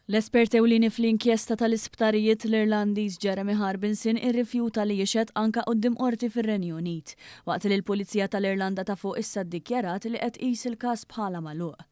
L-espert ewlieni fl-inkjesta tal-isptarijiet, l-Irlandiż Jeremy Harbinson irrifjuta li jixhed anke quddiem qorti fir-Renju Unit, waqt li l-Pulizija tal-Irlanda ta' Fuq issa ddikjarat li qed tqis il-każ bħala magħluq.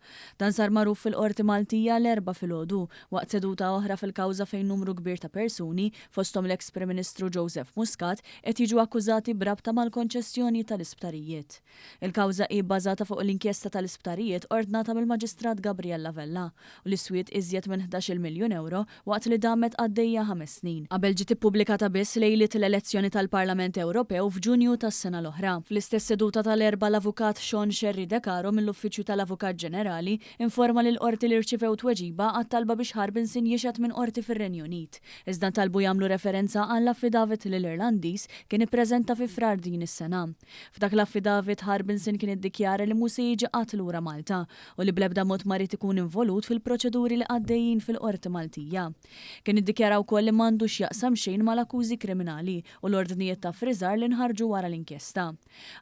Dan sar magħruf fil-Qorti Maltija l-Erbgħa filgħodu, waqt seduta oħra fil-kawża fejn numru kbir ta' persuni, fosthom l-eks Prim Ministru Joseph Muscat, qed jiġu akkużati b'rabta mal-konċessjoni tal-isptarijiet. Il-kawża hi bbażata fuq l-inkjesta tal-isptarijiet ordnata mill-Maġistrat Gabriella Vella u li swiet iżjed minn 11-il miljun ewro waqt li damet għaddejja ħames snin. Qabel ġiet ippubblikata biss lejliet l-elezzjoni tal-Parlament Ewropew f'Ġunju tas-sena l-oħra. Fl-istess seduta tal-Erbgħa l-Avukat Sean Scerri De Caro mill-Uffiċċju tal-Avukat Ġenerali informa lill-Qorti li rċivew tweġiba għat-talba biex Harbinson jixhed minn qorti fir-Renju Unit, iżda ntalbu jagħmlu referenza għall-affidavit li l-Irlandiż kien ippreżenta fi Frar din is-sena. F'dak l-affidavit Harbinson kien iddikjara li mhu se jiġi qatt lura Malta u li bl-ebda mod ma ried ikun involut fil-proċeduri li għaddejjin fil-Qorti Maltija. Kien iddikjara wkoll li m'għandu x'jaqsam xejn mal-akkużi kriminali u l-ordnijiet ta' ffriżar li nħarġu wara l-inkjesta.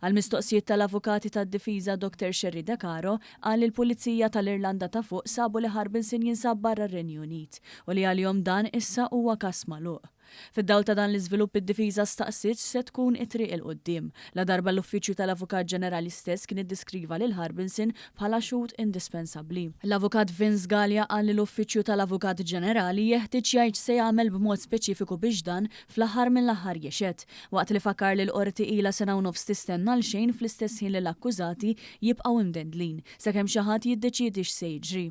Għall-mistoqsijiet tal-avukati tad-difiża Doctor Scerri De Caro qal li l-Pulizija tal-Irlanda ta' Fuq sabu li Harbinson jinsab barra r-Renju Unit u li għalihom dan issa huwa każ magħluq. Fid-dawl ta' dan l-iżvilupp id-difiża staqsiet x'se tkun it-triq 'il quddiem, ladarba l-Uffiċċju tal-Avukat Ġenerali stess kien iddiskriva lil Harbinson bħala xhud indispensabbli. L-Avukat Vince Galea qal li l-Uffiċċju tal-Avukat Ġenerali jeħtieġ jgħid x'se jagħmel b'mod speċifiku biex dan, fl-aħħar mill-aħħar jixhed, waqt li fakkar li l-Qorti ilha sena u nofs tistenna għal xejn fl-istess ħin li l-akkużati jibqgħu imdendlin, sakemm xi ħadd jiddeċiedi x'se jiġri.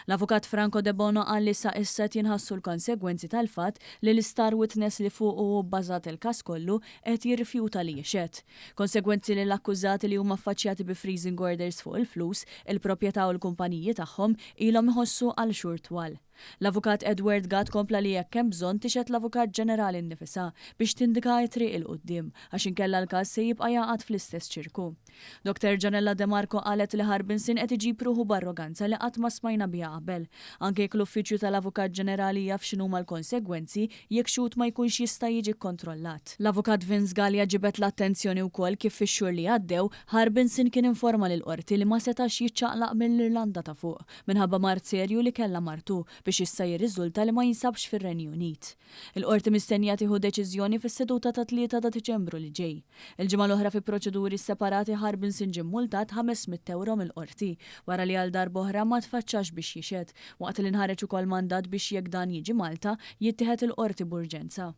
L-Avukat Franco Debono qal li sa issa qed jinħassu l-konsegwenzi tal-fatt li l-istar witness li fuqu hu bbażat il-każ kollu qed jirrifjuta li jixhed. Konsegwenzi li l-akkużati li huma affaċċjati bi freezing orders fuq il-flus, il-proprjetà u l-kumpaniji tagħhom ilhom iħossu għal xhur twal. L-Avukat Edward Gatt kompla li jekk hemm bżonn tixhed l-Avukat Ġenerali nnifisha biex tindika t-triq 'il quddiem għax inkella l-każ se jibqa' jagħqad fl-istess ċirku. Doctor Gianella De Marco qalet li Harbinson qed iġib ruħu b'arroganza li qatt ma smajna biha qabel, anke jekk l-Uffiċċju tal-Avukat Ġenerali jaf x'inhuma l-konsegwenzi jekk xhud ma jkunx jista' jiġi kkontrollat. L-Avukat Vince Galea ġibed l-attenzjoni wkoll kif fix-xhur li għaddew, Harbinson kien informa lill-Qorti li ma setax jiċċaqlaq mill-Irlanda ta' Fuq minħabba mard serju li kellha martu biex issa jirriżulta li ma jinsabx fir-Renju Unit. Il-Qorti mistennija tieħu deċiżjoni fis-seduta tat-Tlieta ta' Diċembru li ġej. Il-ġimgħa l-oħra fi proċeduri separati Harbinson ġie mmultat 500 ewro mill-Qorti wara li għal darb'oħra ma tfaċċax biex jixhed, waqt li nħareġ ukoll mandat biex jekk dan jiġi Malta, jittieħed il-Qorti b'urġenza.